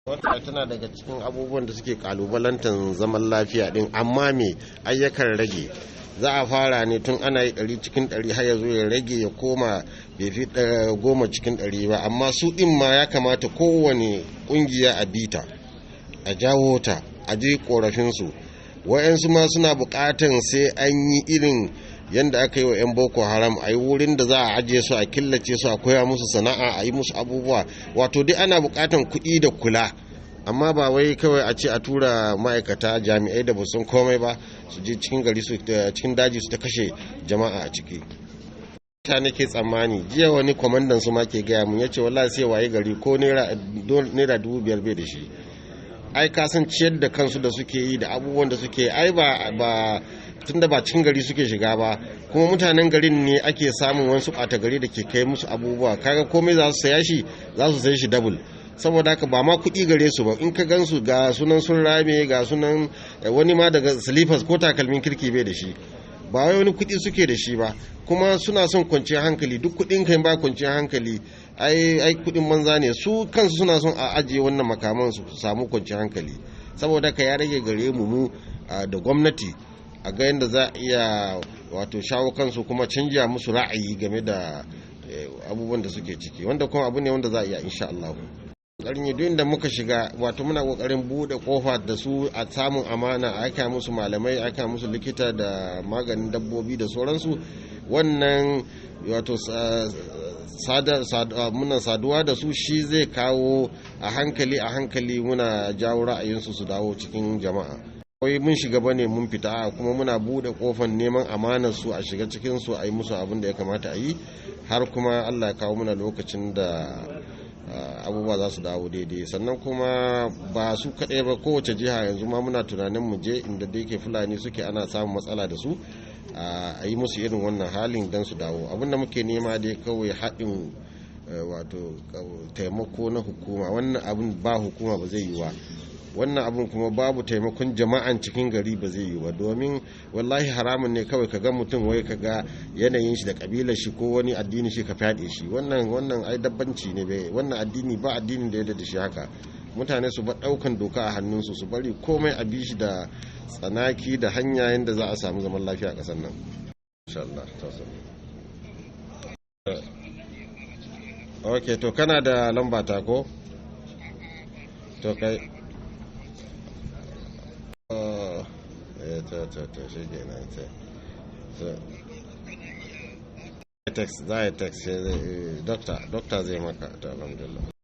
Wata tana daga cikin abubuwan da suke kalubalantar zaman lafiya din, amma me ayyukan rage za a fara ne tun ana yi 100% har ya zo ya rage ya koma bai fi 10% ba. Amma su ɗin ma ya kamata kowane ƙungiya a bita, a jawo ta, a ji ƙorafinsu. Wa'yansu ma suna buƙatan sai an yi irin yadda aka yi wa 'yan Boko Haram, a yi wurin da za a ajiye su, a killace su, a koya musu sana'a, a yi musu abubuwa. Wato dai ana buƙatan kuɗi da kula, amma ba wai kawai a ce a tura ma'aikata jami'ai da ba san komai ba su je cikin gari, su cikin daji, su ta kashe jama'a a ciki. Mutane ke tsammani. Jiya wani kwamandan su ma ke gaya mun, yace wallahi sai waye gari ko naira 5,000 bai da shi. Ai ka san ciyar da kansu da suke yi da abubuwan da suke, ai ba tunda ba cikin gari suke shiga ba, kuma mutanen garin ne ake samun wasu ɓata gari da ke kai musu abubuwa. Kaga komai za su saya shi, za su sayi shi double. Saboda haka ba ma kuɗi gare su ba. In ka gansu, ga sunan sun rame, ga sunan wani ma daga slippers ko takalmin kirki bai da shi. Ba wai wani kuɗi suke da shi ba, kuma suna son kwanciyar hankali. Duk kuɗin kai ba kwanciyar hankali, ai kuɗin banza ne. Su kansu suna son a ajiye wannan makaman su samu kwanciyar hankali. Saboda ka ya rage gare mu, mu da gwamnati, a ga yadda za a iya wato shawo kansu kuma canja musu ra'ayi game da abubuwan da suke ciki, wanda kuma abu ne wanda za a iya, insha Allah. Kokarin yi, duk inda muka shiga, wato muna kokarin bude kofa da su a samun amana, a aika musu malamai, aika musu likita da maganin dabbobi da sauransu. Wannan wato muna saduwa da su, shi zai kawo a hankali a hankali muna jawo ra'ayinsu su dawo cikin jama'a. Wai mun shiga bane mun fita, kuma muna bude kofan neman amanar su, a shiga cikin su, a yi musu abin da ya kamata a yi, har kuma Allah ya kawo muna lokacin da abubuwa za su dawo daidai. Sannan kuma ba su kaɗai ba, kowace jiha yanzu ma muna tunanin mu je inda da yake Fulani suke, ana samun matsala da su, a yi musu irin wannan halin don su dawo. Abin da muke nema dai kawai haɗin, wato taimako na hukuma. Wannan abin ba hukuma ba zai yi wa wannan abin, kuma babu taimakon jama'an cikin gari ba zai yi ba, domin wallahi haramun ne kawai ka ga mutum, wai ka ga yanayin shi da kabilar shi ko wani addini shi, ka fyaɗe shi. Wannan ai dabbanci ne. Bai wannan addini ba, addinin da ya da shi haka. Mutane su ba ɗaukan doka a hannunsu, su bari komai a bi shi da tsanaki da hanya yadda za a samu zaman lafiya a ƙasar nan, insha Allah. Ok, to kana da lamba ta ko? To kai to shi kenan. So text, za a text doctor zai maka. To, alhamdulillah.